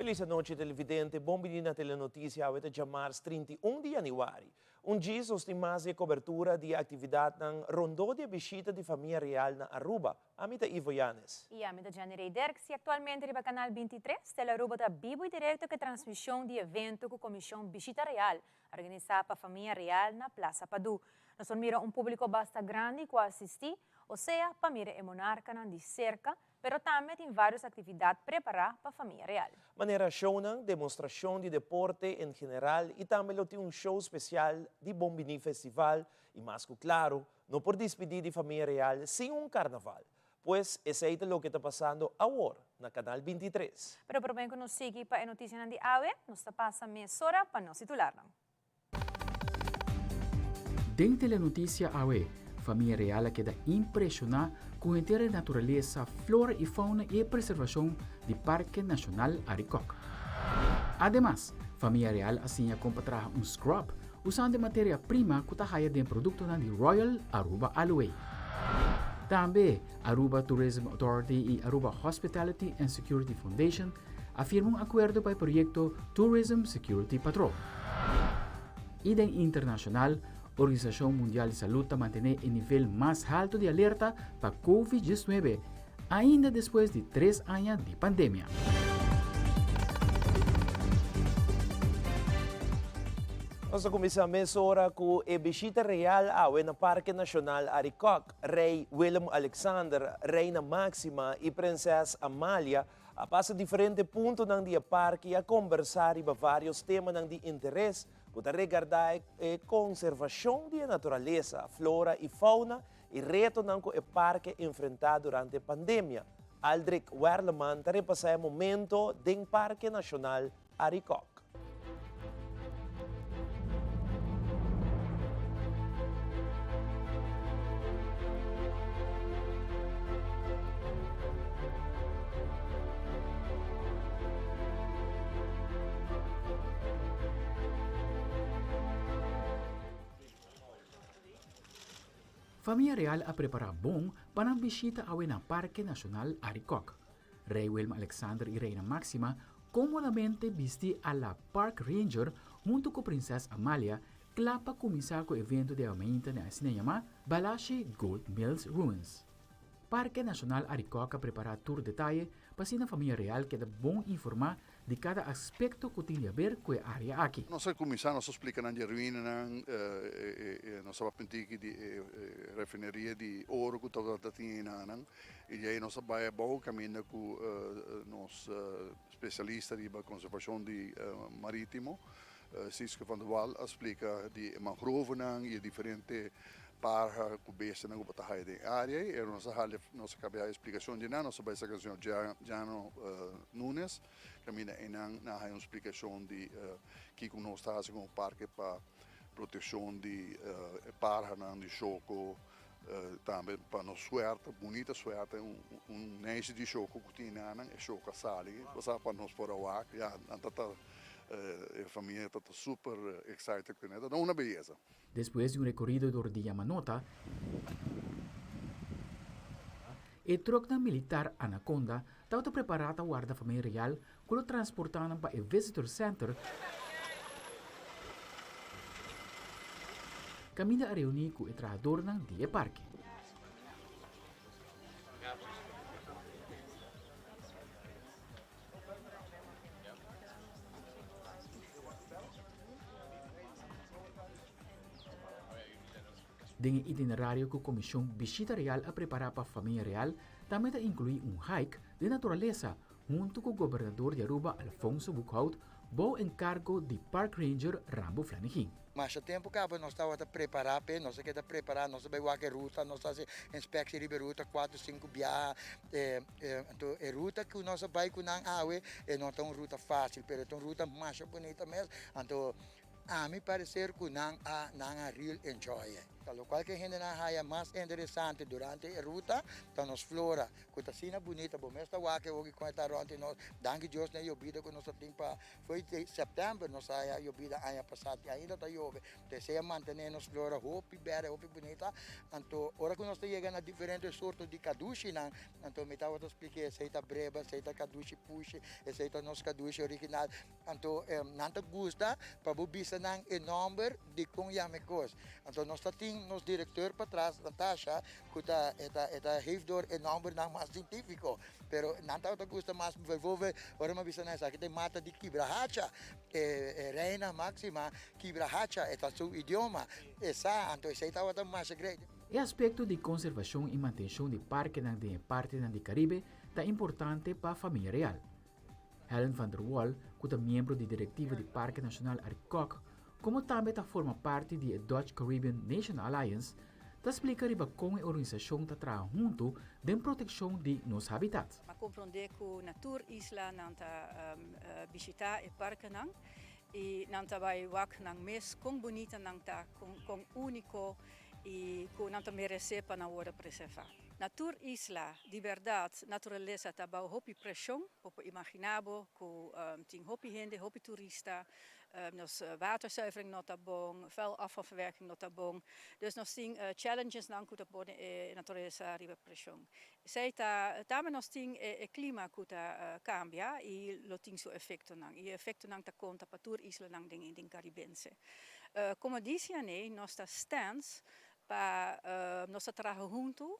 Felis anochi televidente, bon bini na Telenoticia awe ta djamars 31 di januari. Un djis nos tin mas di e cobertura di e actividadnan rondó di e bishita di famia real na Aruba. Ami ta Ivo Yanes. Y ami ta Jenny Rey Derks y actualmente riba Canal 23, Telearuba ta bibo y directo cu e transmision di evento cu Comision Bishita Real, organisa pa Famia Real na Plaza Padu. Nos por mira un publico basta grandi cu a asisti, osea pa mira e monarcanan di cerca, Pero tambe tin varios actividad prepara pa famia real. Manera shownan, demostracion di deporte en general y tambe lo tin un show special di Bon Bini Festival y mas cu claro, no por dispidi di famia real sin un carnaval. Pues esey ta loke ta pasando awor na Canal 23. Pero prome cu nos sigui pa e noticianan di awe, nos ta pasa mesora pa nos titularnan. Den Telenoticia awe, famia real a keda impreshoná ku henter e naturalesa, flora i fauna i e preservashon di Parke Nashonal Arikok. Ademas, famia real a siña kon pa traha un scrub usando e materia prima ku ta haya den produktonan di Royal Aruba Aloe. Tambe, Aruba Tourism Authority i Aruba Hospitality and Security Foundation a firma un akuerdo pa e proyekto Tourism Security Patrol. I den internashonal, Organisashon Mundial di Salud ta mantené e nivel mas haltu di alerta pa Covid 19, ainda despues di tres aña di pandemia. Nos ta kuminsá mesora ku e bishita real awe na Parke Nashonal Arikok. Rei Willem-Alexander, Reina Máxima i Prinses Amalia A pasa diferente puntonan di e parke i a kombersá riba vários temanan di interes ku ta regardá e konservashon di e naturalesa, flora i fauna i retonan ku e parke enfrentá durante e pandemia. Aldrich Werleman ta repasá e momento den Parke Nashonal Arikok. Famia Real a prepará bon pa nan bishita awe na Parke Nashonal Arikok. Rei Willem Alexander i Reina Máxima kómodamente bisti a la Park Ranger huntu ku Prinses Amalia kla pa kuminsá ku evento di awe-mainta na asina yamá Balashi Gold Mills Ruins. Parke Nashonal Arikok a prepará tur detaye pa asina famia real keda bon informá di kada aspekto ku tin di haber ku e área aki. Nos a kuminsá, nos a splika nan di e ruinanan, nos a papia un tiki di e refineria di oro ku tabata tin einanan. I di ei nos a bai abou kaminda ku nos spesialista riba konservashon di marítimo, Sietske van der Wal, a splika di e mangrovenan i e diferente parha ku bestianan ku bo ta haya den e área ei. E nos a hali, nos a kabia e splikashon di nan, nos a bai saka señor Jano Nunes, kaminda einan nan a haya un splikashon di kiko nos ta hasi komo parke pa protekshon di e parhanan di shoko. Tambe pa nos suerte, bunita suerte, un neshi di shoko ku tin nan, e shoko a sali, pasá pa nos por a wak, ya, nan ta ta, e famia ta ta super excited ku e, ta una beyesa. Despues di un rekorido dor di Yamanota, e truknan militar Anaconda tabata prepará ta warda famia real ku lo transportá nan pa e Visitor Center kaminda a reuní ku e trahadornan di e parke. Den e itinerario ku Komishon Bishita Real a prepará pa Famia Real tambe ta inkluí un hike den naturalesa huntu ku gobernador di Aruba Alfonso Boekhoudt bou enkargo di Park Ranger Rambo Flanegin. Masha tempu kaba nos tabata prepará p'e, nos a keda prepará, nos a bai wak e ruta, nos a hasi inspekshon riba e ruta kuater sinku biaha. Anto e ruta ku nos a bai ku nan awe e no ta un ruta fásil, pero e ta un ruta masha bunita mes. Anto ami pareser ku nan a nan a real enjoy e. Ta lokual ku e hendenan haya mas interesante durante e ruta ta nos flora, ku ta asina bunita. Bo mes ta wak e oki kon e ta rònt di nos. Danki Dios na e yobida ku nos a tin pa fo'i sèptèmber nos a haya yobida aña pasá i ainda ta yobe. Anto esei a mantené nos flora hopi bèrdè, hopi bunita. Anto ora ku nos ta yega na diferente sorto di kadushinan, anto mi tabata splik'é esei ta breba, esei ta kadushi pushi, esei ta nos kadushi original. Anto nan ta gusta pa bo bisa nan e nòmber di kon yama e kos. Anto nos ta tin nos direkteur patras, Natasha, ku ta e ta e ta geef door e nòmbernan mas sientífiko. Pero nan tabata gusta mas bijvoorbeeld ora mi a bisa nan esaki ta e mata di kibrahacha. E e reina Máxima kibrahacha e ta su idioma. E sa, anto esei tabata masha great. E aspekto di konservashon i mantenshon di parkenan den e partinan di Karibe ta importante pa famia real. Helen van der Wal, ku ta miembro di direktiva di Parke Nashonal Arikok, komo tambe ta forma parti di e Dutch Caribbean Nation Alliance, ta splika riba kon e organisashon ta traha huntu den protekshon di nos habitat. A komprondé ku na tur isla nan ta bishitá e parkenan i nan ta bai wak nan mes kon bunita nan ta, kon úniko i ku nan ta meresé pa nan wòrdu preservá. Na tur isla, di bèrdat, naturalesa ta bou hopi preshon. Bo por imaginá bo ku tin hopi hende, hopi turista, nos waterzuivering no ta bon, vuil afvalverwerking no ta bon. Dus nos tin challengesnan ku ta pone e naturalesa riba preshon. Esei ta, tambe nos tin e klima ku ta kambia i lo tin su efektonan. I e efektonan ta konta pa tur islanan den Karibense. Komo disi anei, nos ta stèns Pa nos ta traha huntu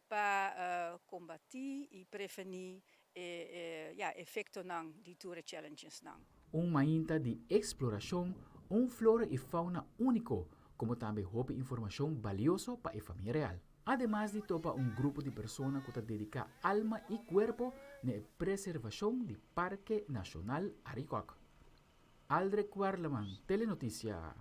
pa kombatí i prevení e ya efektonan di tur e challengesnan. Un mainta di eksplorashon, un flora i fauna úniko, komo tambe hopi informashon balioso pa e famia real. Ademas di topa un grupo di persona ku ta dediká alma i kuerpo na e preservashon di Parke Nashonal Arikok. Aldrich Werleman, Telenoticia.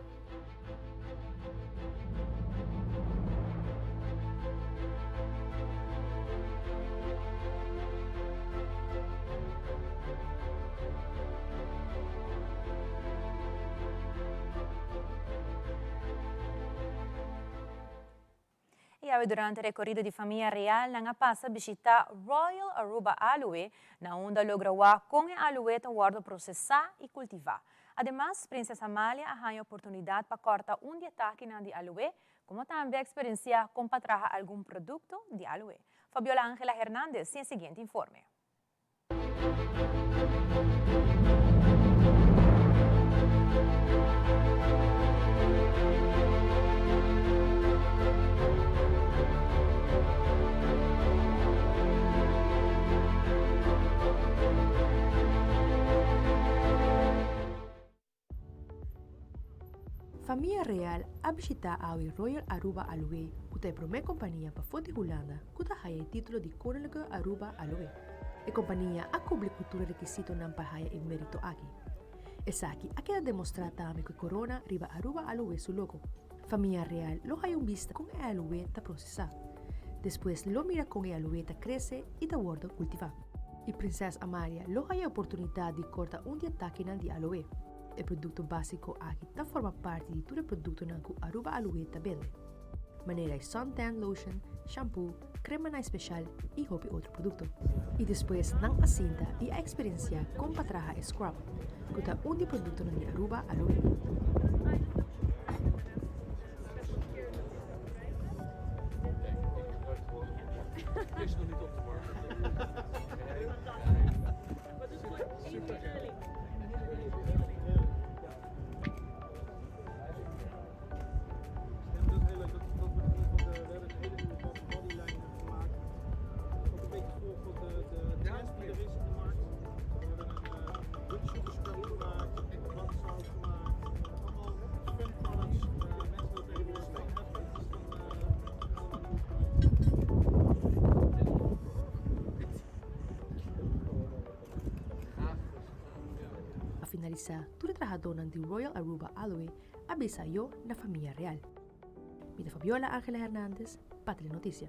I awe durante rekorido di famia real nan a pasa bishita Royal Aruba Aloe na unda logra wak kon e aloe ta wòrdu prosesá i kultivá. Ademas Prinses Amalia a haña oportunidat pa kòrta un di e takinan di aloe komo tambe a eksperensiá kon pa traha algun produkto di aloe. Fabiola Angela Hernandez tin e siguiente informe. Famia Real a bishita awe Royal Aruba Aloe ku ta e promé kompania pafó di Hulanda ku ta haya e título di Koninklijke Aruba Aloe. E kompania a kumpli ku tur e rekisitonan pa haya e mérito aki. Esaki a keda demostrá tambe ku e korona riba Aruba Aloe su logo. Famia Real lo haya un bista kon e aloe ta prosesá. Despues lo mira kon e aloe ta krese i ta wòrdu kultivá. I Prinses Amalia lo haya e oportunidat di korta un di e takinan di aloe. E produkto básiko aki ta forma parti di tur e produktonan ku Aruba Aloe ta bende, manera e suntan lotion, shampoo, kremanan espeshal i hopi otro produkto. I despues nan a sinta i a eksperensiá kon pa traha e scrub, ku ta un di e produktonan di Aruba Aloe. Pa finalisá, tur e trahadónan di Royal Aruba Aloe a bisa ayo na famia real. Mi ta Fabiola Angela Hernandez pa Telenoticia.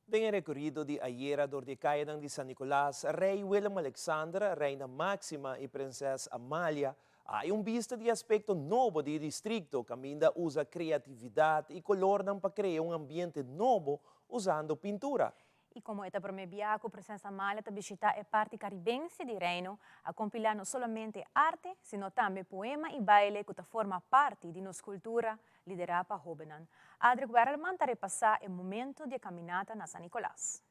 Den e rekorido di ayera dor di e kayanan di San Nicolas, Rei Willem Alexander, Reina Maxima i Prinses Amalia a hay un bista di aspekto nobo di e distrikto kaminda usa kreatividat i kolornan pa krea un ambiente nobo usando pintura. I komo e ta promé bia ku Prinses Amalia ta bishitá e parti karibense di Reino, a kompilá no solamente arte, sino tambe poema i baile ku ta forma parti di nos kultura liderá pa hóbennan. Adrick Werleman ta repasá e momento di e kaminata na San Nicolas.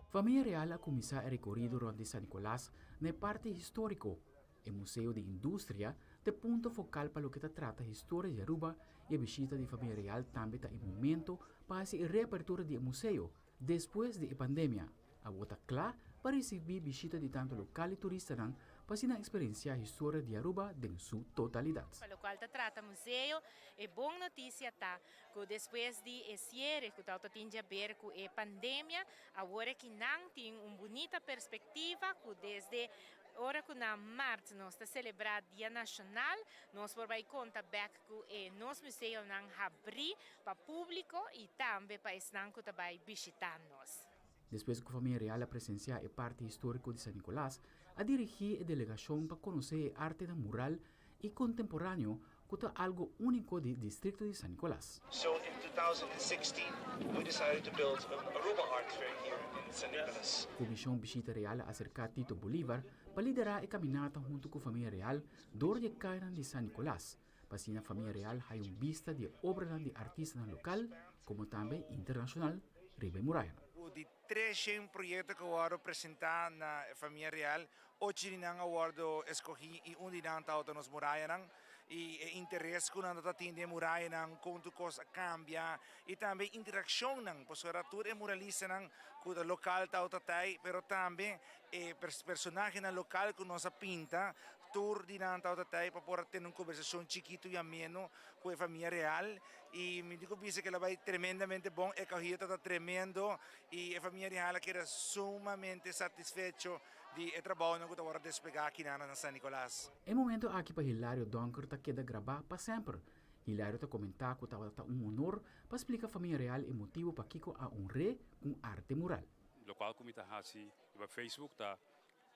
Famia Real a kuminsá e rekorido rònt di San Nicolas na e parti históriko. E Museo di Industria ta e punto fokal pa loke ta trata historia di Aruba i e bishita di Famia Real tambe ta e momento pa hasi e reapertura di e museo despues di e pandemia. Awor ta kla pa risibí bishita di tantu lokal i turistanan pa asina eksperensiá historia di Aruba den su totalidat. Pa lokual ta trata museo, e bon notisia ta ku despues di e siere ku tabata tin djaber ku e pandemia, awor aki nan tin un bunita perspektiva ku desde ora ku na mart nos ta selebrá Dia Nashonal, nos por bai konta bèk ku e nos museonan habrí pa públiko i tambe pa esnan ku ta bai bishitá nos. Despues ku famia real a presensiá e parti históriko di San Nicolas, a dirigí e delegashon pa konosé e artenan mural i kontemporáneo ku ta algu úniko di distrikto di San Nicolas. So in 2016 we decided to build an Aruba Art Fair here in San Nicolas. Komishon Bishita Real a aserká Tito Bolívar pa liderá e kaminata huntu ku famia real dor di e kayanan di San Nicolas, pa asina famia real haya un bista di e obranan di artistanan lokal komo tambe internashonal riba e murayanan. Di 300 proyekto ku a wòrdu presentá na e famia real, ocho di nan a wòrdu eskohí i un di nan tabata nos murayanan. I e interes ku nan ta tin den e murayanan, kon tur kos a kambia i tambe interakshonnan, pasobra tur e muralistanan ku ta lokal tabata tai, pero tambe e personahenan lokal ku nos a pinta, tur di nan tabata tai pa por a tene un kombersashon chikitu i ameno ku e famia real. I mi tin ku bisa ku el a bai tremendamente bon, e kahia tabata tremendo i e famia real a keda sumamente satisfecho di e trabounan ku ta wòrdu desplegá akinan na San Nicolas. E momento aki pa Hilario Donker ta keda grabá pa semper. Hilario ta komentá ku tabata un honor pa splika famia real e motibu pakiko a honr'é ku un arte mural. Lokual ku mi ta hasi riba Facebook ta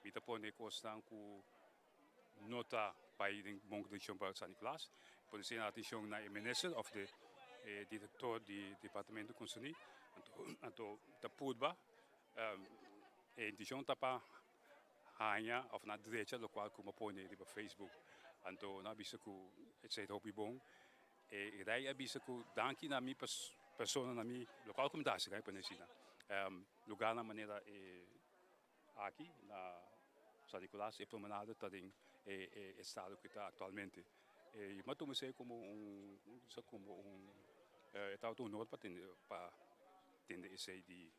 mi ta pone kosnan ku no ta bai den bon kondishon pa San Nicolas. Pone asina atenshon na e minister òf de e direktor di departamento konserní. Anto anto ta purba e intishon ta pa haña òf na drecha lokual ku bo pone riba Facebook. Anto nan a bisa ku esei ta hopi bon. E rei a bisa ku danki na mi persona na mi lokual ku mi ta hasi pone asina lugarnan manera e Aki na San Nicolas e promenade ta den e estado ku ta aktualmente. I mi a tuma esei komo un komo un e tabata un honor pa tende pa tende esei di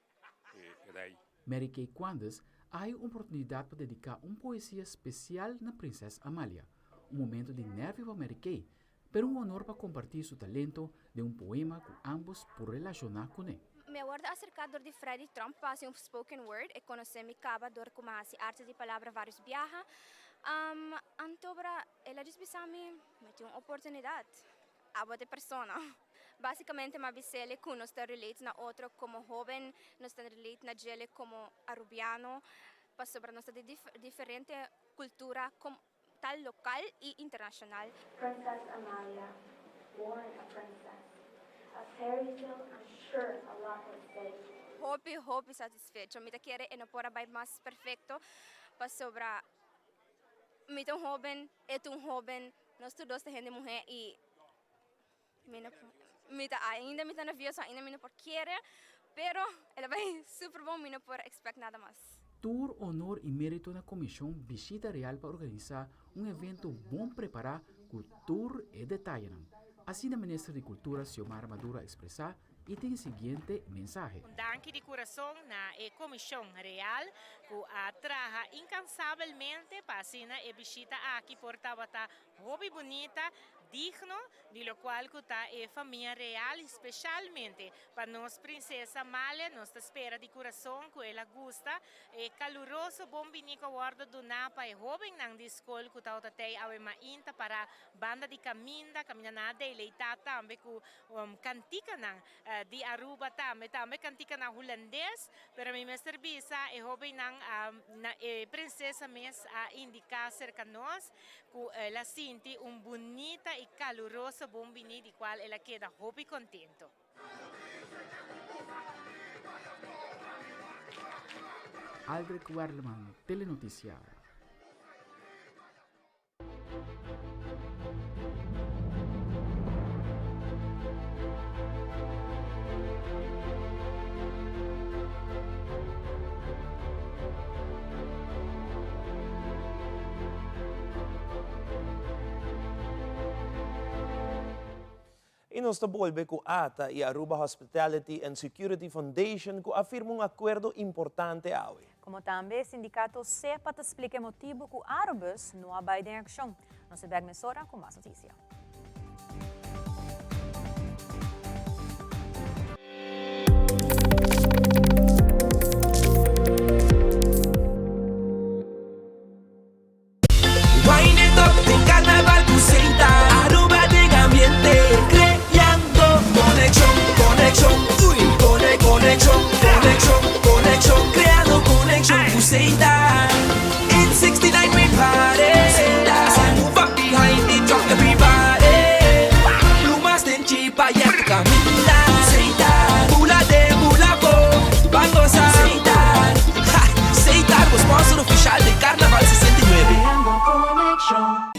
e rei. Mary Kay Quandes a haña un oportunidat pa dediká un poesia spesial na Prinses Amalia. Un momento di nervio pa Mary Kay, pero un honor pa kompartí su talento den un poema ku ámbos por relashoná kuné. Mi a wòrdu aserká dor di Freddy Tromp pa hasi un spoken word. E konosé mi kaba dor ku mi a hasi arte di palabra vários biaha. Anto bra el a djis bisa mi, mi tin un oportunidat. Abo ta e persona. Básikamente mi a bis'el ku nos ta relate na otro komo hóben, nos ta relate na djele komo arubiano, pasobra nos ta di diferente kultura. Tal local y internacional. Princess Amalia, born a princess, a fairy tale I'm sure a lot would say. Hopi hopi satisfecho. Mi ta kere e no por a bai mas perfecto pasobra mi ta un hoben, e ta un hoben, nos tur dos ta hende muhe y mi no mi ta ainda mi ta nervioso, ainda mi no por kere, pero el a bai super bon, mi no por expect nada mas. Tur honor y merito na Comision Bishita Real pa organisa un evento bon prepara cu tur e detayenan. Asina Minister di Cultura Xiomara Maduro a expresa y tin e siguiente mensahe. Un danki di kurason na e Komishon Real ku a traha inkansabelmente pa asina e bishita aki por tabata hopi bunita, digno di lokual ku ta e famia real i speshalmente pa nos Prinsesa Amalia. Nos ta spera di kurason ku el a gusta e kaluroso bon bini ku a wòrdu duná pa e hóbennan di skol ku tabata tei awe mainta para banda di kaminda, kaminda nan a deleitá tambe ku kantikanan di Aruba tambe, tambe kantikanan hulandes, pero mi mester bisa e hóbennan na e prinsesa mes a indiká serka nos ku el a sinti un bunita i kaluroso bon biní di kual el a keda hopi kontento. Aldrich Werleman, Telenoticia. Y nos ta bolbe cu ata y Aruba Hospitality and Security Foundation cu a firma un acuerdo importante awe. Como tambe sindicato SEPA ta splica e motibo cu Arubus no a bay den accion. Nos ta bek mesora cu mas noticia. Wine it up den carnaval cu Seita Aruba den ambiente Creando conexion, conexion Uy, cone, conexion, conexion, conexion Creando conexion cu Seita In 69 we party So move up behind the truck everybody Plumas den chipa y a caminda Seita, bula den bula bo Ban goza Seita, ha, Seita bo sponsor oficial den Carnaval 69. Creando conexion.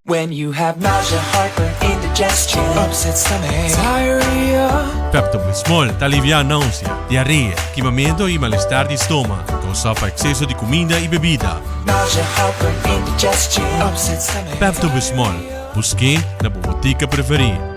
When you have nausea, heartburn, indigestion, upset stomach, diarrhea. Pepto-Bismol ta aliviá náusea, diarea, kimamentu i malestar di stoma kousá pa ekseso di kuminda i bebida. Nausea, heartburn, indigestion, upset stomach, Pepto-Bismol, busk'é na bo botika preferí.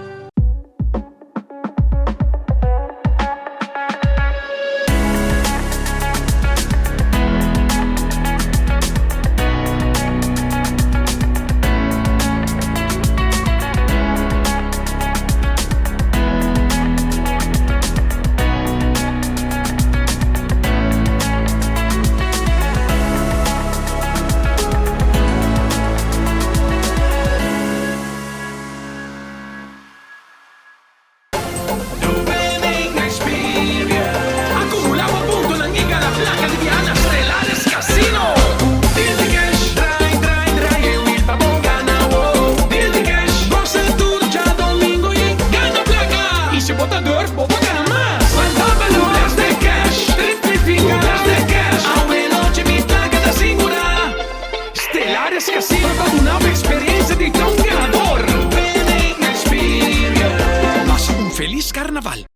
Acumula bo puntonan y gana placa di biaha na Stellaris Casino! Deal di cash, draai, draai, draai e wiel pa bo gana wo. Deal di cash, gosa tur djadomingo y gana placa! Y si bo ta durf, bo por gana mas! Van Dobbel, Bless de cash, triplifica, Bless de cash, awe nochi mi placa ta sigura! Stellaris Casino ta duna bo experiencia di ta un ganador! Winning experience! Pasa un feliz Carnaval!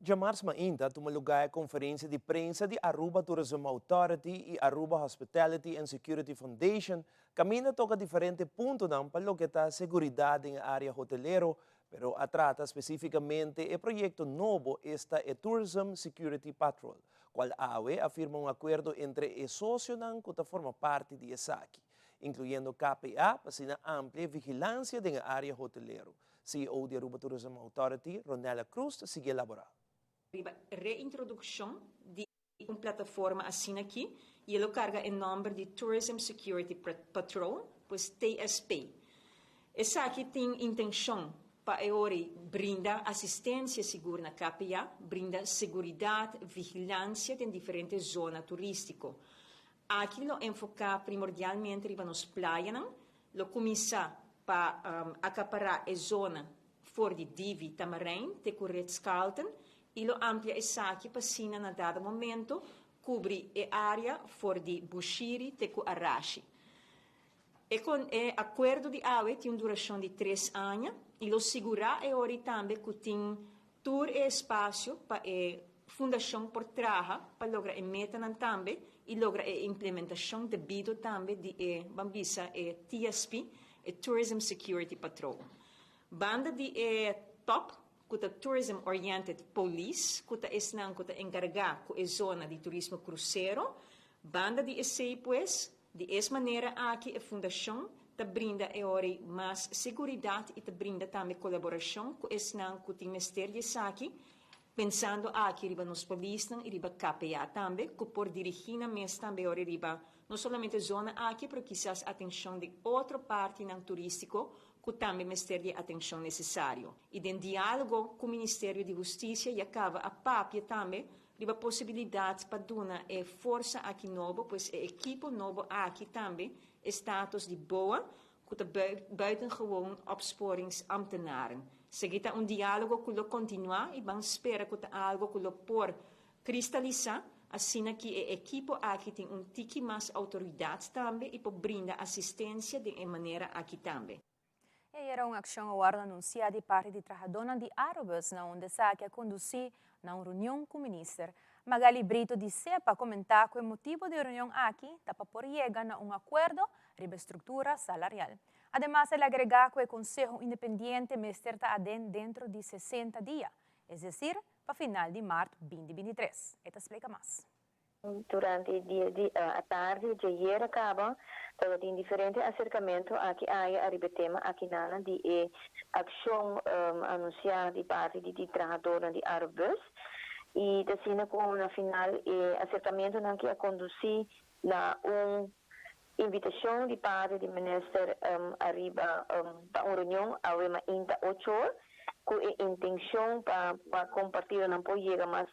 Djamars mainta tuma lugá e konferensia di prensa di Aruba Tourism Authority i Aruba Hospitality and Security Foundation kaminda toka diferente puntonan pa loke ta seguridat den e área hotelero, pero a trata spesífikamente e proyekto nobo esta e Tourism Security Patrol, kual awe a firma un akuerdo entre e sosionan ku ta forma parti di esaki, inkluyendo KPA pa asina amplia e vigilansia den e área hotelero. CEO di Aruba Tourism Authority, Ronella Cruz ta sigui elaborá. Riba reintrodukshon di un plataforma asina aki i e lo karga e nòmber di Tourism Security Patrol, pues TSP. Esaki tin intenshon pa e ora ei brinda asistensia sigur na KPA, brinda seguridat, vigilansia den diferente zona turístiko. Aki lo enfoká primordialmente riba nos playanan, Lo kuminsá pa akapará e zona for di Divi Tamarijn te ku Ritz Carlton i lo amplia esaki pa asina na dado momento kubri e área for di Bushiri te ku Arashi. E kon e akuerdo di awe tin un durashon di tres aña i lo sigurá e ora ei tambe ku tin tur e espasio pa e fundashon por traha pa logra e metanan tambe i logra e implementashon debido tambe di e, ban bisa, e TSP, e Tourism Security Patrol. Banda di e top ku ta Tourism Oriented Police ku ta esnan ku ta enkargá ku e zona di turismo krusero. Banda di esei pues, di es manera aki e fundashon ta brinda e ora ei mas seguridat i ta brinda tambe kolaborashon ku esnan ku tin mester di esaki, pensando aki riba nos polisnan i riba KPA tambe ku por dirigí nan mes tambe ora riba no solamente zona aki pero kisas atenshon di otro partinan turístiko ku tambe mester di e atenshon nesesario. I den diálogo ku Ministerio di Hustisia ya kaba a papia tambe riba posibilidat pa duna e forsa aki nobo, pues e ekipo nobo aki tambe e status di boa, ku ta buitengewoon opsporingsambtenaren. Sigui ta un diálogo ku lo kontinuá i ban spera ku ta algo ku lo por kristalisá asina ki e ekipo aki tin un tiki mas outoridat tambe i por brinda asistensia den e manera aki tambe. E ayera un akshon a wòrdu anunsiá di parti di trahadónan di Arubus na unda esaki a kondusí na un reunion ku minister. Magali Brito di SEPA a komentá ku e motibu di e reunion aki ta pa por yega na un akuerdo riba e struktura salarial. Ademas el a agregá ku e konseho independiente mester ta aden dentro di 60 dia, es desir pa final di mart 2023. E ta splika mas. Durante dia di atardi djayer a kaba tabatin diferente aserkamentu aki aya ariba e tema akinana di e akshon anunsiá di parti di di trahadornan di Arubus i ta asina ku na final e aserkamentunan ki a kondusí na un invitashon di parti di minister ariba pa un reunion awe mainta ocho or ku e intenshon pa pa kon partidonan por yega mas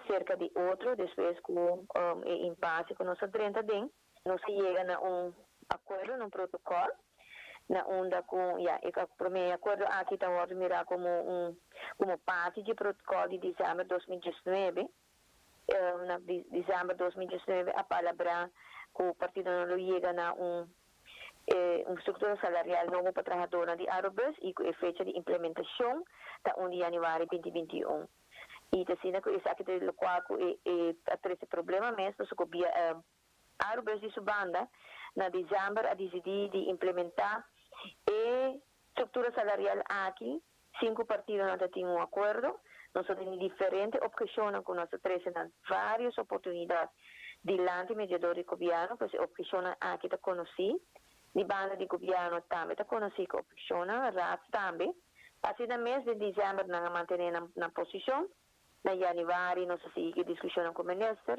serka di otro despues ku e impase ku nos a drenta aden. Nos a yega na un akuerdo, na un protokòl, na unda ku ya e promé e akuerdo aki ta wòrdu mirá komo un komo parti dje protokòl di desèmber 2019. Na desèmber 2019 a palabrá ku partidonan lo yega na un un struktura salarial nobo pa trahadónan di Arubus i ku e fecha di implementashon ta 1 di yanüari 2021. I ta asina ku esaki ta lokual ku e e a trese problema mes pasobra ku bia Arubus di su banda na desèmber a disidí di implementá e struktura salarial aki sin ku partidonan ta tin un akuerdo. Nos a tene diferente opheshonnan ku nos a trese na vários oportunidat dilanti mediador di gobièrnu, pues e opheshonnan aki ta konosí. Di banda di gobièrnu tambe ta konosí ku opheshonnan, Raad tambe. Asina mes den december nan a mantene nan nan posicion. Na januari nos a sigui cu e discusionnan cu minister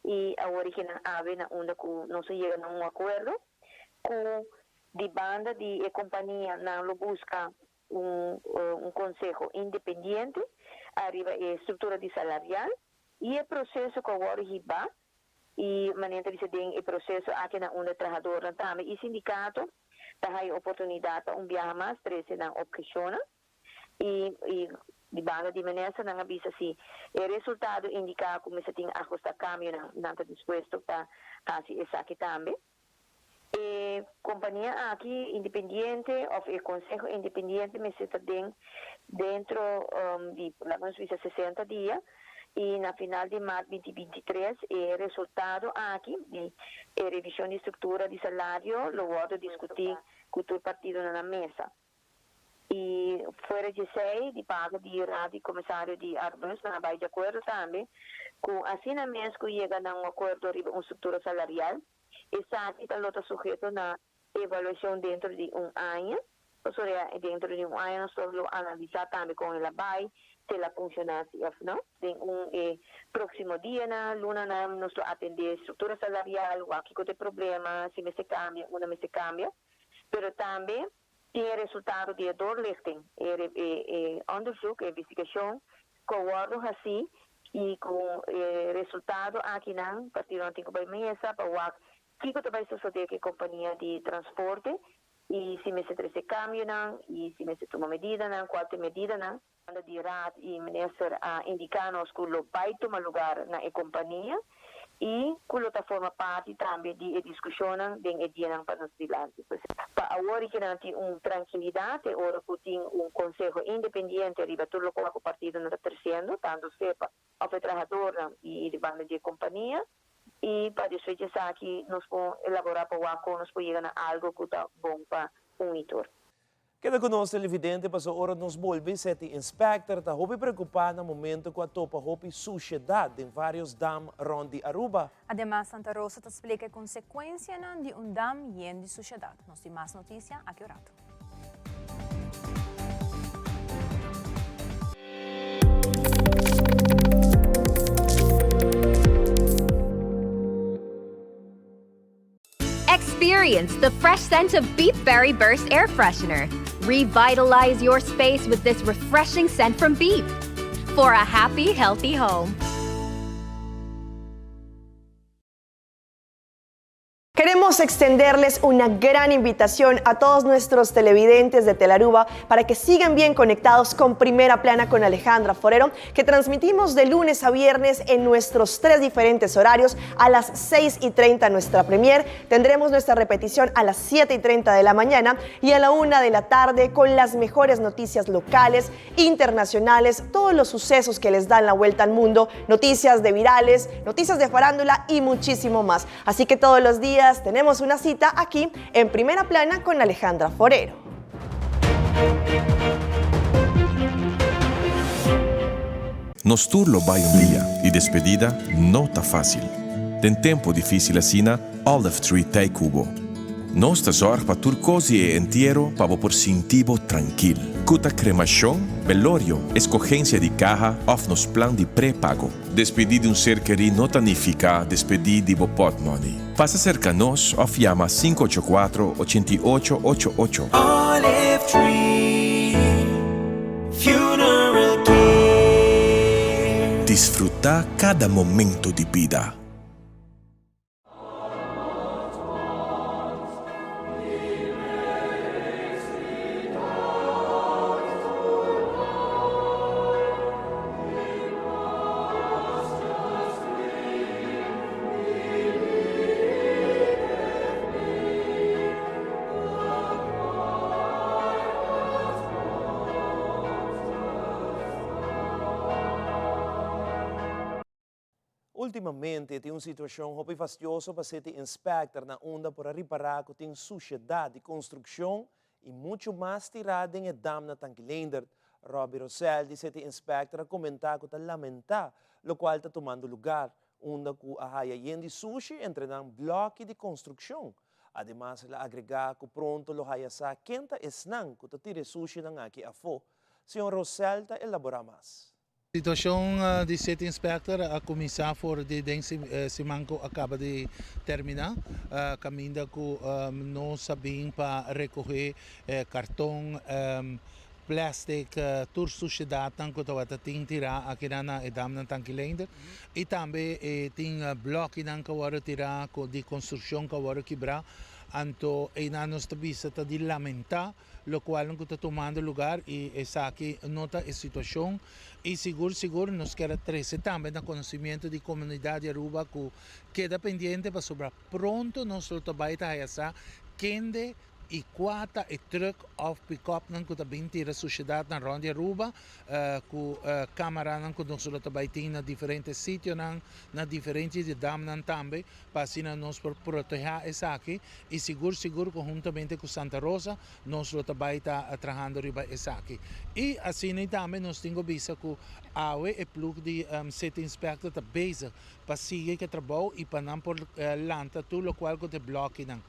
y awor e nan awe na unda cu nos a yega na un acuerdo cu di banda di e compania nan lo busca un un conseho independiente ariba e structura di salarial y e proceso cu awor hiba y manera ta bisa den e proceso aki na unda trahadornan tambe y sindicato ta haya oportunidad pa un biaha mas trece nan objecionnan y y di banda di minister nan a bisa si e resultado indica cu mester tin ajusta cambionan nan ta dispuesto pa haci esaki tambe. E compania aki independiente of e conseho independiente mester ta den dentro di laga nos bisa 60 dia y na final di maart 2023 e resultado aki di e revision di structura di salario lo wordo discuti cu tur partidonan na mesa. Y fuera di esey di pago di Raad di Comisario di Arubus nan a bay di acuerdo tambe cu asina mes cu yega na un acuerdo riba un structura salarial Esaki ta lo ta suheto na evaluashon dentro di un aña, pasobra dentro di un aña nos lo analisá tambe kon el a bai, si el a funshoná si òf no. Den un e próksimo dianan, lunanan, nos lo atendé struktura salarial, wak kiko ta e problema, si mester kambia, unda mester kambia. Pero tambe tin e resultado di e doorlichting, e e onderzoek, e investigashon ku a wòrdu hasí i ku e resultado akinan partidonan tin ku bai mesa pa wak kiko ta bai sosodé ku e kompania di transporte i si mester trese kambionan i si mester tuma medidanan, kual ta e medidanan. Banda di Raad i Minister a indiká nos ku lo bai tuma lugar na e kompania. i ku lo ta forma parti tambe di e diskushonnan den e dianan pa nos dilanti. Pues pa awor i kinan tin un trankilidat e ora ku tin un konseho independiente riba tur lokual ku partidonan ta tresiendo, tantu SEPA òf e trahadornan i di banda di e kompania, i pa despues di esaki nos por elaborá pa wak kon nos por yega na algu ku ta bon pa un i tur. Keda ku nos televidente paso ora nos bolbe City Inspector ta hopi preocupa na momento ku a topa hopi sushedat den varios dam rond di Aruba. Ademas Santa Rosa ta splika e konsekuensianan di un dam yen di sushedat. Nos tin mas notisia aki un rato. Experience the fresh scent of Beep Berry Burst Air Freshener. Revitalize your space with this refreshing scent from Beep. For a happy, healthy home. Queremos extenderles una gran invitación a todos nuestros televidentes de Telaruba para que sigan bien conectados con Primera Plana con Alejandra Forero, que transmitimos de lunes a viernes en nuestros tres diferentes horarios a las 6 y 30 nuestra premier. Tendremos nuestra repetición a las 7 y 30 de la mañana y a la 1 de la tarde con las mejores noticias locales, internacionales, todos los sucesos que les dan la vuelta al mundo, noticias de virales, noticias de farándula y muchísimo más. Así que todos los días tenemos una cita aquí en Primera Plana con Alejandra Forero. Nos tur lo bai un dia y despedida no ta facil. Den tempo dificil asina, Olive Tree t'ey cu bo. Nos ta zorg pa tur cos di e entiero pa bo por sinti bo trankil. Cu ta cremacion, belorio, escogencia di caha of nos plan di prepago. Despedí di un ser kerí no ta nifica despedí di bo portmoney. Pasa cerca nos of yama 584 88 88. Olive Tree Funeral Care. Disfruta cada momento di bida. Ultimamente tin un situacion hopi fastioso pa City Inspector na unda por a ripara cu tin suciedad di construccion y mucho mas tira den e dam na Tanki Leendert. Robby Rosel di City Inspector a comenta cu ta lamenta locual ta tumando lugar, unda cu a haya yen di sushi entre nan bloki di construccion. Ademas el a agrega cu pronto lo haya sa ken ta esnan cu ta tira e sushinan aki afo. Señor Rosel ta elabora mas. Situashon di City Inspector a kuminsá for di den siman ku a kaba di terminá, kaminda ku nos a bin pa rekohé karton, plèstik, tur sushedatnan ku tabata tin tirá akinan na e damnan Tanki Leender i tambe tin blòkinan ku a wòrdu tirá di konstrukshon ku a wòrdu kibrá. Anto einan nos ta bisa ta di lamentá locualnan cu ta tumando lugar y esaki no ta e situacion y sigur sigur nos kier a trece tambe na conocimiento di comunidad di Aruba cu keda pendiente pasobra pronto nos lo ta bay ta haya sa kende y cua ta e truck of pick-upnan cu ta bin tira suciedadnan rond di Aruba cu camaranan cu nos lo ta bay tin na diferente sitionan na diferente di damnan tambe pa asina nos por protehá esaki i sigur sigur konhuntamente ku Santa Rosa nos lo ta bai ta trahando riba esaki. I asina i tambe nos tin ku bisa ku awe e plug di City Inspector ta bezig pa sigui ku e trabou i pa nan por lanta tur lokual ku ta e blòkinan.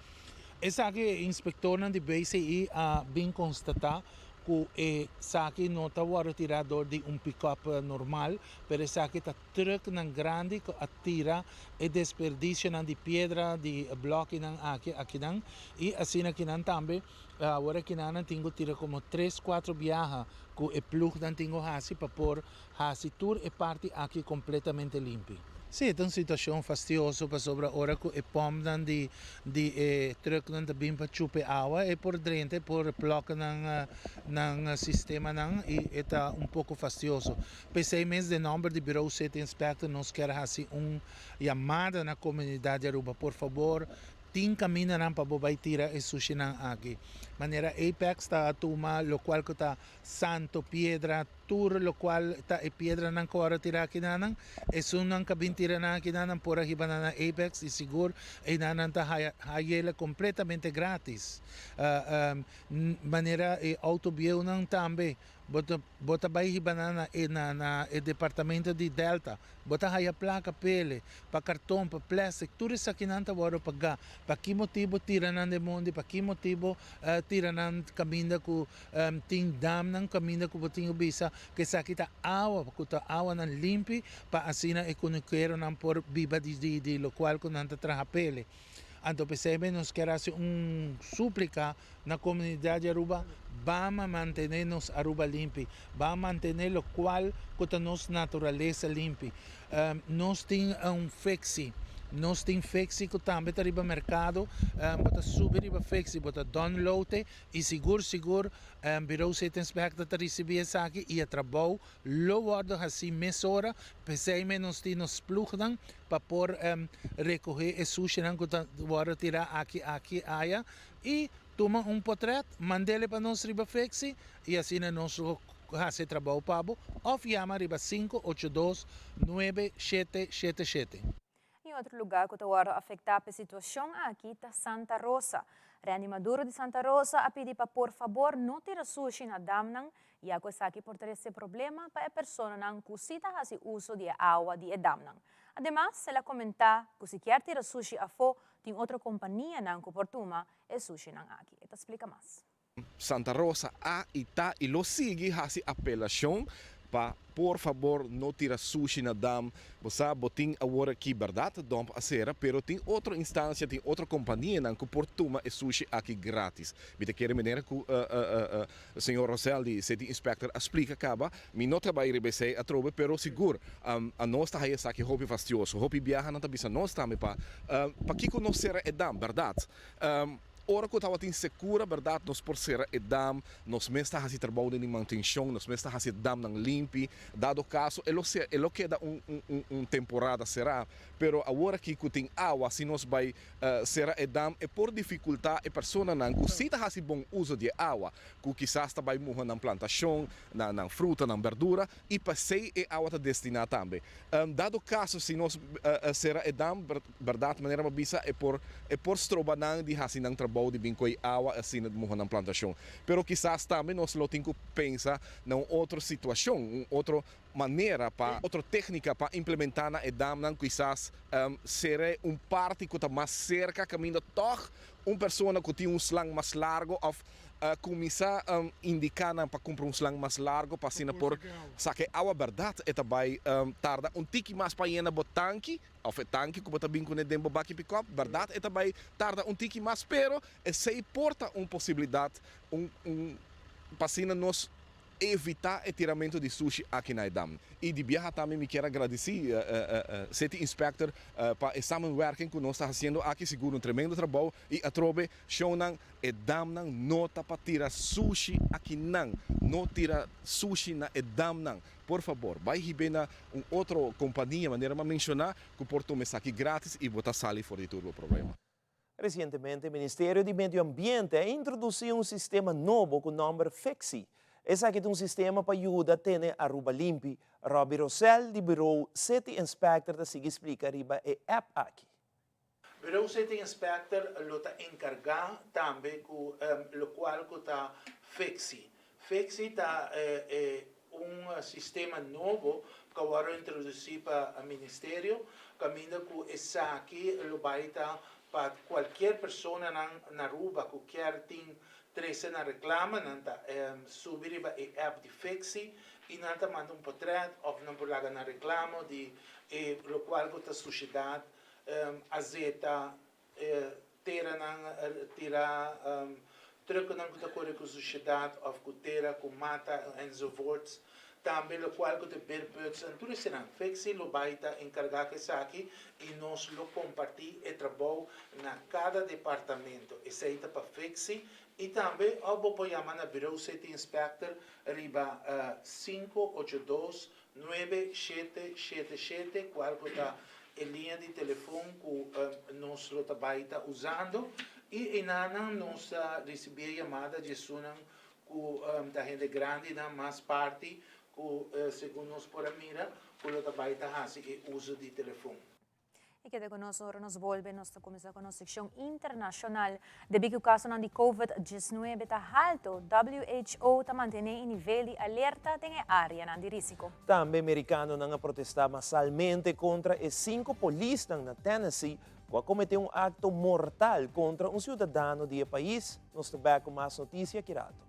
Esaki e inspektornan di BCI a bin konstatá ku esaki no ta wòrdu tirá dor di un pikòp normal pero esaki ta Trucknan grandi cu a tira e desperdicionan di piedra di blokinan aki akinan y asina kinan tambe awor akinan nan tin cu tira como tres cuatro biaha cu e plugnan tin cu haci pa por haci tur e parti aki completamente limpi. Sí, ta un situashon fastioso pasobra ora ku e pòmpnan di di e trùknan ta bin pa chupa e awa e por drenta e por plòk nan nan sistemanan i e ta un poko fastioso. P'esei mes den nòmber di Bureau City Inspector nos kier hasi un yamada na komunidat di Aruba, por fabor Tin kamindanan pa bo bai tira e sushinan aki. Manera Apex ta tuma lokual ku ta santo, piedra, tur lokual ta e piedranan ku ora tira akinanan, esunnan ka bin tira nan akinanan por a hiba nan na Apex i sigur einan nan ta haya hayele kompletamente gratis. Manera e outo bieunan tambe Bo ta bo ta bai hiba nan na e na na e departamento di Delta. Bo ta haya plaka pele, pa karton, pa plastic, tur esakinan ta wòrdu pagá. Pa ki motibu tira nan den mondi? Pa ki motibu tira nan kaminda ku tin damnan, kaminda ku bo tin ku bisa ku esaki ta awa, ku ta awanan limpi pa asina e kunukeronan por biba di di di lokual ku nan ta traha pele. Anto p'esei nos kier hasi un súplika na komunidat di Aruba, ban a mantené nos Aruba limpi, ban a mantené lokual ku ta nos naturalesa limpi. Nos tin un Fixi, nos tin Fixi ku tambe ta riba merkado, bo ta subi riba Fixi, bo ta download e i sigur sigur Bureau City Inspector ta risibí esaki i e trabou lo wòrdu hasí mesora, p'esei mes nos tin nos plugnan pa por rekohé e sushinan ku ta wòrdu tirá aki aki aya i tuma un potrèt, mand'ele pa nos riba Fexi i asina nos lo hasi e trabou pa bo òf yama riba 582 9777. Un otro lugá ku ta wòrdu afektá pa e situashon aki ta Santa Rosa. Randy Maduro di Santa Rosa a pidi pa por fabor no tira sushi na damnan ya ku esaki por trese problema pa e personanan ku si ta hasi uso di e awa di e damnan. Ademas el a komentá ku si kier tira sushi afó tin otro kompanianan ku por tuma e sushinan aki. E ta splika mas. Santa Rosa a y ta y lo sigui haci apelacion pa por fabor no tira sushi na dam. Bo sa bo tin awor aki berdad dump a cera pero tin otro instancia tin otro companianan cu por tuma e sushi aki gratis. Mi ta kere manera cu Señor Rosel di City Inspector a splica caba, mi no ta bay riba esey atrobe pero sigur anos ta haya esaki hopi fastioso. Hopi biaha nan ta bisa nos tambe pa pakico no cera e dam berdad. Ora ku tabatin sekura bèrdat nos por sera e dam, nos mes ta hasi trabou den di mantenshon, nos mes ta hasi e damnan limpi, dado kaso e lo ser e lo keda un un un temporada será, pero awor aki ku tin awa si nos bai sera e dam e por difikultá e personanan ku si ta hasi bon uso di e awa, ku kisas ta bai muha nan plantashon, nan nan fruta, nan bèrdura i p'esei e awa ta destiná tambe. Dado kaso si nos sera e dam Bèrdat, manera bo a bisa, e por e por stroba nan di hasi nan trabou di bin koe awa asina di muha nan plantashon. Pero kisas tambe nos lo tin ku pensa na un otro situashon, un otro manera pa, otro téknika pa implementá na e damnan, kisas sere un parti ku ta mas serka kaminda tòg un persona ku tin un slang mas largo òf Kuminsá indiká nan pa kumpra un slang mas largo pa asina por saka e awa. Bèrdat e ta bai tarda un tiki mas pa yena bo tanki òf e tanki ku bo ta bin kuné den bo baki pikòp. Bèrdat e ta bai tarda un tiki mas, pero esei por ta un posibilidat un un pa asina nos evitá e tiramentu di sushi aki na e dam. I di biaha tambe mi kier a gradisí City Inspector pa e samenwerking ku nos ta hasiendo aki, sigur un tremendo trabou i atrobe shownan e damnan no ta pa tira sushi akinan, no tira sushi na e damnan. Por fabor bai hib'é na un otro kompania manera mi a menshoná ku por tuma esaki gratis i bo ta sali for di tur bo problema. Resientemente Ministerio di Medio Ambiente a introdusí un sistema nobo ku nòmber Fixi. Esaki ta un sistema pa yuda tene Aruba limpi. Robbie Rosell di Bureau City Inspector ta sigui splika riba e app aki. Bureau City Inspector lo ta enkargá tambe ku lokual ku ta Fixi. Fixi ta e un sistema nobo ku a wòrdu introdusí pa ministerio, kaminda ku esaki lo bai ta pa kualkier personanan na Aruba ku kier tin trese nan reklama, nan ta subi riba e app di Fixi i nan ta manda un potrèt òf nan por laga nan reklamo di e lokual ku ta sushedat, azeta, E teranan tira truckennan cu ta core cu suciedad of cu tera, cu mata enzovoorts. Tambe locual cu ta beerputs en tur eseinan. Fexi lo bay ta encarga cu esaki y nos lo comparti e trabou na cada departamento. Esey ta pa Fexi y tambe of bo por yama na Bureau City Inspector riba 582 9777 cual cu ta e liña di telefon cu nos lo ta bay ta usando y eynanan nos ta ricibi e yamada di esunnan ku ta hende grandinan mas parti ku segun nos por a mira ku lo ta bai ta hasi e uso di telefon. I keda ku nos ora nos bolbe nos ta kuminsá ku nos sekshon internashonal. Debí ku kasonan di Covid 19 ta haltu, WHO ta mantené e nivel di alerta den e áreanan di rísiko. Tambe merikanonan a protestá masalmente kontra e sinku polisnan na Tennessee ku a kometé un akto mortal kontra un siudadano di e pais. Nos ta bek ku mas notisia ki rato.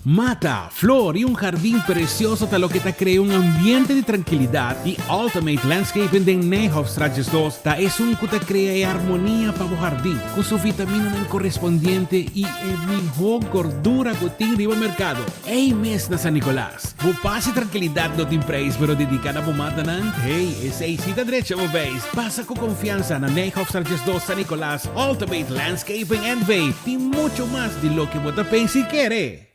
Mata, flor y un jardin precioso ta loke ta crea un ambiente di trankilidad y Ultimate Landscaping den Nijhofstraat 12 ta esun cu ta crea e armonia pa bo jardin cu su vitaminanan correspondiente y e miho gordura cu tin riba mercado. Ey mes na San Nicolas. Bo paz y trankilidad no tin prijs pero dedica na bo matanan, hey, esey si ta drecha bo beis. Pasa cu confiansa na Nijhofstraat 12 San Nicolas, Ultimate Landscaping NV tin mucho mas di loke bo ta pensa y kere.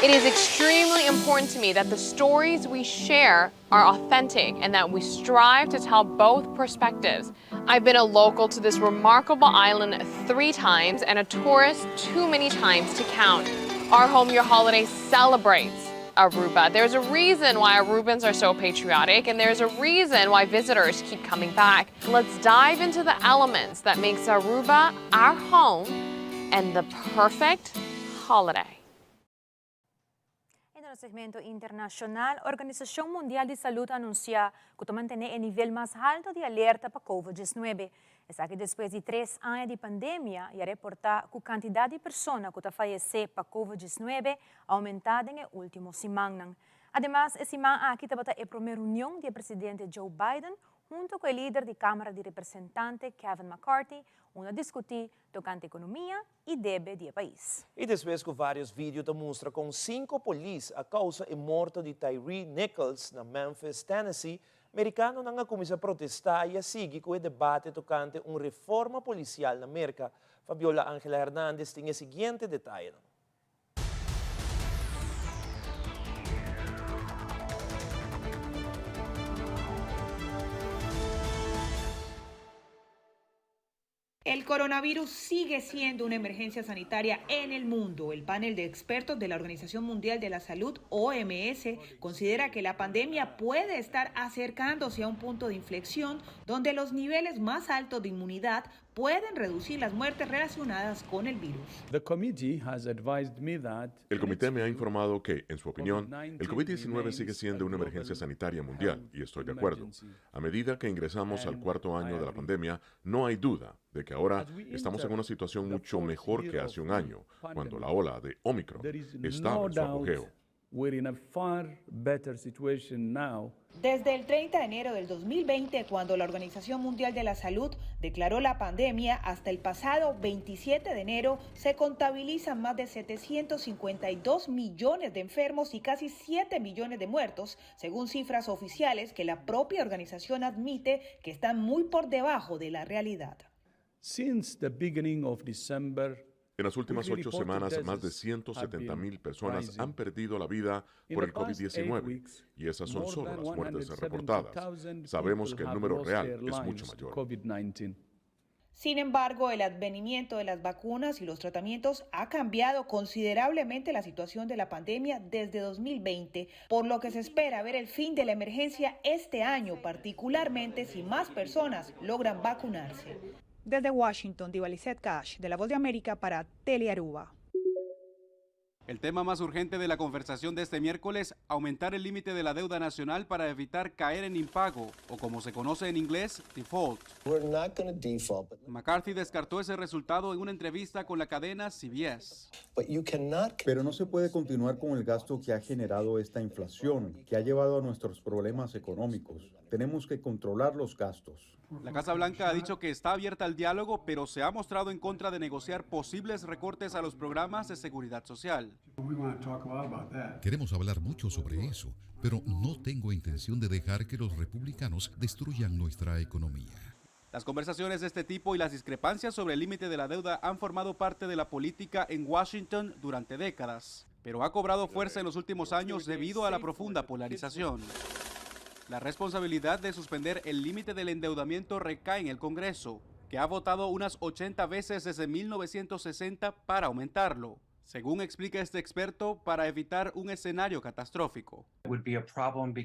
It is extremely important to me that the stories we share are authentic and that we strive to tell both perspectives. I've been a local to this remarkable island three times and a tourist too many times to count. Our Home Your Holiday celebrates Aruba. There's a reason why Arubans are so patriotic and there's a reason why visitors keep coming back. Let's dive into the elements that makes Aruba our home and the perfect holiday. Den segmento internacional, Organisacion Mundial di Salud a anuncia cu ta mantene e nivel mas halto di alerta pa COVID-19. Esaki despues di tres aña di pandemia y a reporta cu cantidad di persona cu ta fayece pa COVID-19 a aumenta den e ultimo simannan. Ademas, e siman aki tabata e prome reunion di e presidente Joe Biden hunto cu e lider di Camara di Representante Kevin McCarthy unda a discuti tocante economia y debe di e pais. Y despues cu varios video ta mustra con cinco polis a causa e morto di Tyree Nichols na Memphis, Tennessee, mericanonan a cuminsa protesta y a sigui cu e debate tocante un reforma policial na Merca. Fabiola Angela Hernandez tin e siguiente detayenan. El coronavirus sigue siendo una emergencia sanitaria en el mundo. El panel de expertos de la Organización Mundial de la Salud, OMS, considera que la pandemia puede estar acercándose a un punto de inflexión donde los niveles más altos de inmunidad pueden reducir las muertes relacionadas con el virus. El comité me ha informado que, en su opinión, el COVID-19 sigue siendo una emergencia sanitaria mundial, y estoy de acuerdo. A medida que ingresamos al cuarto año de la pandemia, no hay duda de que ahora estamos en una situación mucho mejor que hace un año, cuando la ola de Omicron estaba en su apogeo. Desde el 30 de enero del 2020, cuando la Organización Mundial de la Salud declaró la pandemia, hasta el pasado 27 de enero se contabilizan más de 752 millones de enfermos y casi 7 millones de muertos, según cifras oficiales que la propia organización admite que están muy por debajo de la realidad. Since the beginning of December, En las últimas ocho semanas, más de 170 mil personas han perdido la vida por el COVID-19 y esas son solo las muertes reportadas. Sabemos que el número real es mucho mayor. Sin embargo, el advenimiento de las vacunas y los tratamientos ha cambiado considerablemente la situación de la pandemia desde 2020, por lo que se espera ver el fin de la emergencia este año, particularmente si más personas logran vacunarse. Desde Washington, Diva Lizette Cash, de La Voz de América para Telearuba. El tema más urgente de la conversación de este miércoles, aumentar el límite de la deuda nacional para evitar caer en impago, o como se conoce en inglés, default. Default, McCarthy descartó ese resultado en una entrevista con la cadena CBS. Pero no se puede continuar con el gasto que ha generado esta inflación, que ha llevado a nuestros problemas económicos. Tenemos que controlar los gastos. La Casa Blanca ha dicho que está abierta al diálogo, pero se ha mostrado en contra de negociar posibles recortes a los programas de seguridad social. Queremos hablar mucho sobre eso, pero no tengo intención de dejar que los republicanos destruyan nuestra economía. Las conversaciones de este tipo y las discrepancias sobre el límite de la deuda han formado parte de la política en Washington durante décadas, pero ha cobrado fuerza en los últimos años debido a la profunda polarización. La responsabilidad de suspender el límite del endeudamiento recae en el Congreso, que ha votado unas 80 veces desde 1960 para aumentarlo, según explica este experto, para evitar un escenario catastrófico.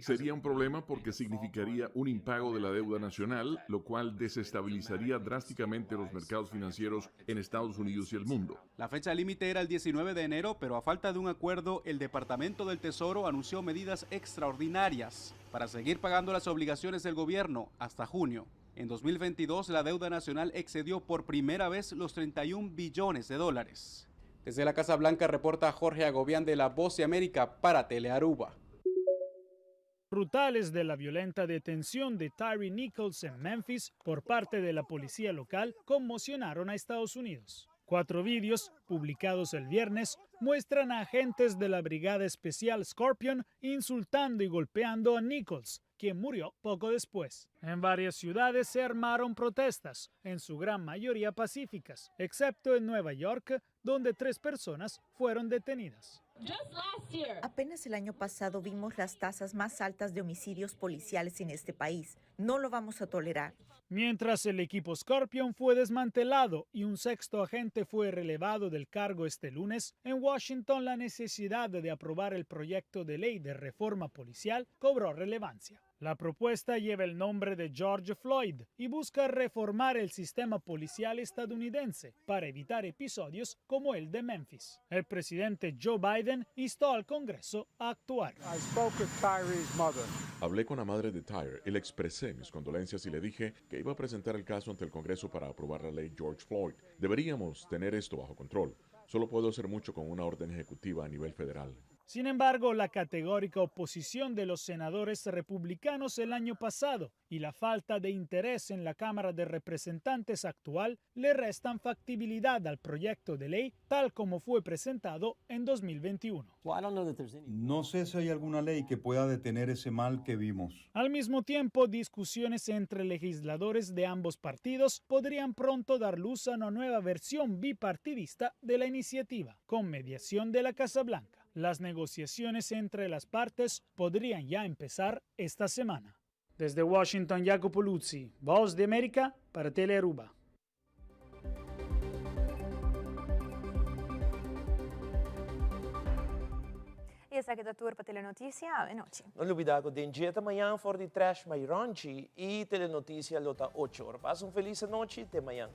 Sería un problema porque significaría un impago de la deuda nacional, lo cual desestabilizaría drásticamente los mercados financieros en Estados Unidos y el mundo. La fecha límite era el 19 de enero, pero a falta de un acuerdo, el Departamento del Tesoro anunció medidas extraordinarias para seguir pagando las obligaciones del gobierno hasta junio. En 2022, la deuda nacional excedió por primera vez los 31 billones de dólares. Desde la Casa Blanca reporta Jorge Agobián de La Voz de América para Telearuba. Brutales de la violenta detención de Tyre Nichols en Memphis por parte de la policía local conmocionaron a Estados Unidos. Cuatro vídeos, publicados el viernes, muestran a agentes de la Brigada Especial Scorpion insultando y golpeando a Nichols, quien murió poco después. En varias ciudades se armaron protestas, en su gran mayoría pacíficas, excepto en Nueva York, donde tres personas fueron detenidas. Apenas el año pasado vimos las tasas más altas de homicidios policiales en este país. No lo vamos a tolerar. Mientras el equipo Scorpion fue desmantelado y un sexto agente fue relevado del cargo este lunes, en Washington la necesidad de aprobar el proyecto de ley de reforma policial cobró relevancia. La propuesta lleva el nombre de George Floyd y busca reformar el sistema policial estadounidense para evitar episodios como el de Memphis. El presidente Joe Biden instó al Congreso a actuar. Hablé con la madre de Tyre y le expresé mis condolencias y le dije que iba a presentar el caso ante el Congreso para aprobar la ley George Floyd. Deberíamos tener esto bajo control. Solo puedo hacer mucho con una orden ejecutiva a nivel federal. Sin embargo, la categórica oposición de los senadores republicanos el año pasado y la falta de interés en la Cámara de Representantes actual le restan factibilidad al proyecto de ley tal como fue presentado en 2021. No sé si hay alguna ley que pueda detener ese mal que vimos. Al mismo tiempo, discusiones entre legisladores de ambos partidos podrían pronto dar luz a una nueva versión bipartidista de la iniciativa, con mediación de la Casa Blanca. Las negociaciones entre las partes podrían ya empezar esta semana. Desde Washington, Jacopo Luzzi, Voz de América para Telearuba. Y esaki ta tur pa Telenoticia awe nochi. No lubida cu den djeta mañan for di Trash My Raunchy y Telenoticia lo ta ocho or. Pasa un feliz anochi, te mañan.